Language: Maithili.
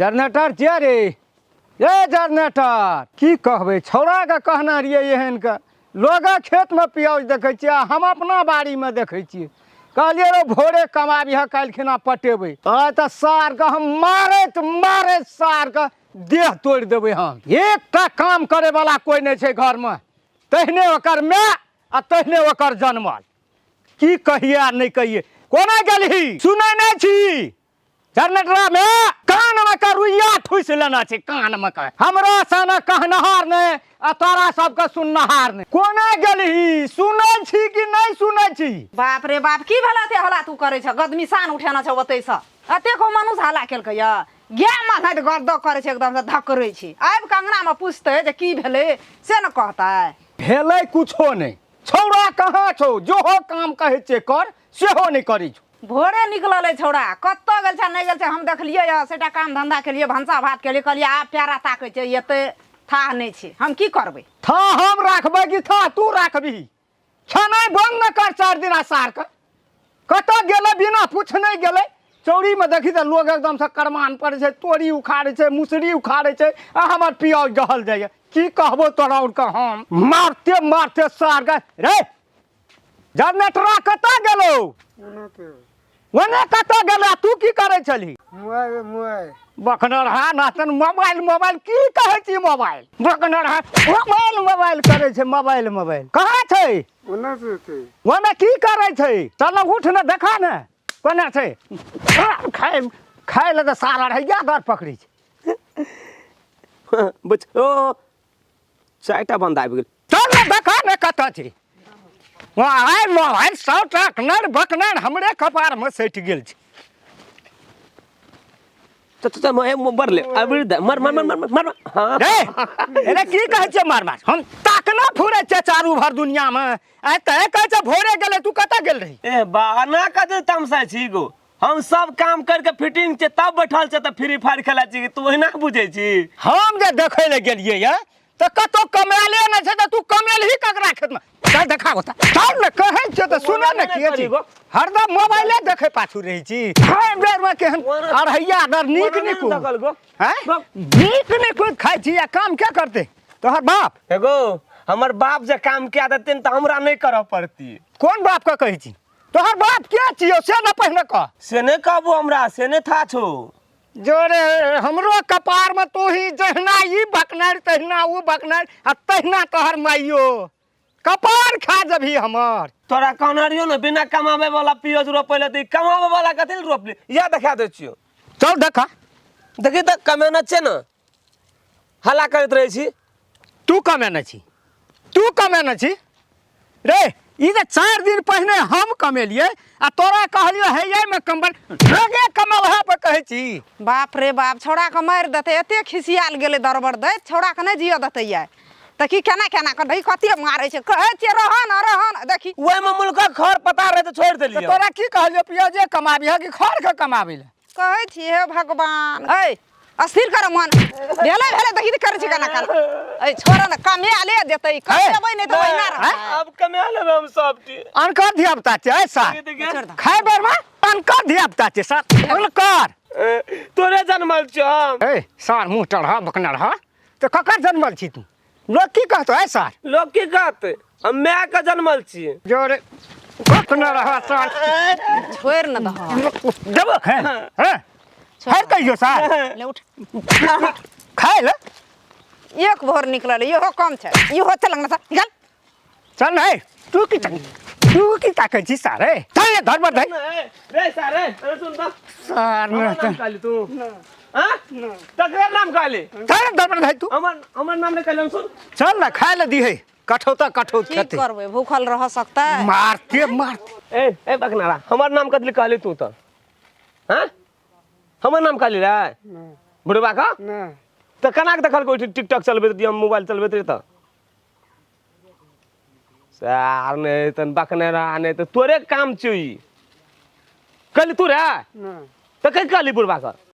जनरेटर छियै रे। ए जनरेटर, की कहबै, छौड़ाके कहने रहियै एहन के लोगक खेतमे पियाउज देखै छियै आ हम अपना बाड़ीमे देखै छियै। कहलियै रे भोरे कमाबिहऽ, काल्हि खिना पटेबै। आइ तऽ सारके हम मारैत मारैत सारके देह तोड़ि देबै हम। एकटा काम करैवला कोइ नहि छै घरमे, तहिने ओकर माय आ तहिने ओकर जनमल। की कहिए आ नहि कहिए। कोना गेलही? सुनै नहि छी? जनरेटरा में कान में के रुइया ठुसि लेना छै कान में के। हमरा सन कहनहार नहि आ तोरा सबके सुननहार नहि। कोना गेलही? सुनै छी कि नहि सुनै छी? बाप रे बाप, की भेल एते हल्ला तू करै छ? गदमिसान उठेना छ ओतैसँ। एतेक मनुष्य हल्ला केलकै यऽ? गाय मन्हैत गर्द करै छै, एकदमसँ धकरै छै। आबि कऽ अङ्गनामे पुछतै जे की भेलै से ने कहतै। भेलै कुछो नहि। छौड़ा कहाँ छौ? जोहो काम कहै छियै कर, सेहो नहि करै छौ। भोरे निकलल अइ छौड़ा, कतऽ गेल छै नहि गेल छै हम देखलियै यऽ। सेटा काम धन्धा केलियै, भनसा भात केलियै, कहलियै आब प्यारा ताकै छै, एतै थाह नहि छै, हम की करबै? था हम राखबै कि था तू राखबही? खेनाइ बन्द न कर 4 दिना सारके। कतऽ गेलै? बिना पूछने गेलै। चौरीमे देखी तऽ लोग एकदमसँ करमान पड़ै छै, तोरी उखाड़ै छै, मुसरी उखाड़ै छै आ हमर पियाउज गहल जाइए। की कहबो तोरा उनका, हम मारते मारते सार के। रे जनरेटरा कतऽ गेलो? ओने कतऽ गेलै? तू की करै छलही? मोबाइल मोबाइल बकनरहा नाचन। मोबाइल मोबाइल की कहै छी? मोबाइल बकनरहा मोबाइल मोबाइल करै छै। मोबाइल मोबाइल कहाँ छै? ओना छै। ओने की करै छै? चल उठ ने, देखा ने कोना छै। खाय खाय लए तऽ सारा रहैया दर पकड़ै छै। बच ओ चारिटा बन्द आबि गेल। चल ने, देखा ने कतऽ छै। आइ मोबाइल सभटा अकनर बकनर हमरे कपारमे सटि गेल छै। चल चल, मर ले अबीर दे, मर मर मर मर मर। हाँ रे अरे, की कहै छियै मार मार? हम ताकना फुरै छियै चारू भर दुनियामे। आइ तऽ कहै छै भोरे गेलै, तू कतऽ गेल रही? ए बा ना कते तमसा छी गो। हम सब काम करके फिटिंग छै तब बैठल छै तऽ फ्री फायर खेलै छी। तू ओहिना बुझै छी? हम जे देखै लए गेलियै यऽ तऽ कतौ कमेले नहि छै, तऽ तू कमेलही ककरा खेतमे? चल देखा ओतऽ, चल ने। कहै छियै तऽ सुनै ने किए छी? हरदम मोबाइले देखै पाछू रहै छी। खाय बेरमे केहन अढ़ैया दर नीक नीक हैं, नीक नीक खाइ छी आ काम के करतै? तोहर बाप? एगो हमर बाप जे काम कए देतै तऽ हमरा नहि करऽ पड़ती। कोन बाप के कहै छी? तोहर बाप के छियौ से ने पहिने कह। से नहि कहबो, हमरा से नहि था छौ। जोरे हमरो कपार में तू ही जहिना ई बकनार तहिना ऊ बकनार आ तहिना तोहर माइयो कपार खा जबही हमर। तोरा कहने रहियो ने बिना कमाबे वाला पियोज रोपै लए, तऽ कमाबे वाला कथी लए रोपली? इएह देखा दै छियौ। चल देखा। देखी तऽ, कमेने छै ने, हल्ला करैत रहै छी। तू कमेने छी? तू कमेने छी रे? ई तऽ 4 दिन पहिने हम कमेलियै आ तोरा कहलियो हे मे कमबल लगे कमल है पर कहै छी। बाप रे बाप, छौड़ाके मारि देतै। एते खिसियाल गेलै दरबर दैत, छौड़ाके नहि जियऽ देतै आइ तऽ। की केना केना कऽ दही कते मारै छै। कहै छियै रहऽ ने, रहऽ ने, देखी। ओहिमे मुल्कक खर पता रहै तऽ छोड़ि तऽ देलियै। तोरा की कहलियो, पियाजे कमाबिह कि खर के कमाबै लए? कहै छी हे भगवान, ऐ अस्थिर कर मन भेलै भेलै, देखी तऽ करै छै केना केना। ऐ छोड़ ने, कमे ले देतै, कमेबै नहि तऽ ओहिना रहतै। आब कमा लेबै हम सब चीज। अनकर धिया पुता छै सर। छोड़ दे। खाय बेरमे अनकर धिया पुता छै सर, अनकर। तोरे जनमल छियौ हम। ए सार मुँह टढ़ा बकना रह, तऽ ककर जनमल छी तू? लोक की कहतो है सर? लोक की कहतै, हम माय के जनमल छियै। जोरे बकना रह सर। छोड़ि ने दह। देबो खाय हैं? हर कहियो सर। ले उठ। खाय ले। एक भोर निकलल इहो कम छै, इहो चल अंगना से निकल। चल नहीं, तू की ताकै छी सारे? चल घर पर धै। रे सारे, अरे सुन तऽ। सार हमर नाम कहली तू? हाँ, तकर नाम कहली? चल घर पर धै तू। हमर हमर नाम नहि कहली, सुन। चल ना, खाय ले दी है, कठौता कठौत की खेते। करबै, भूखल रह सकतै? मारते मारते। ए ए बकनारा, हमर नाम कथी कहली तू तऽ? हाँ, हमर नाम कहली रे बुढ़बा का? तऽ केना के देखल कोइ टिकटॉक चलबैत रही, हम मोबाइल चलबैत रही तऽ सार नहि तन बकने रहा। नहि तऽ तोरे काम छियौ ई। कहली तू रे? तऽ कहि कहली बुढ़बा के?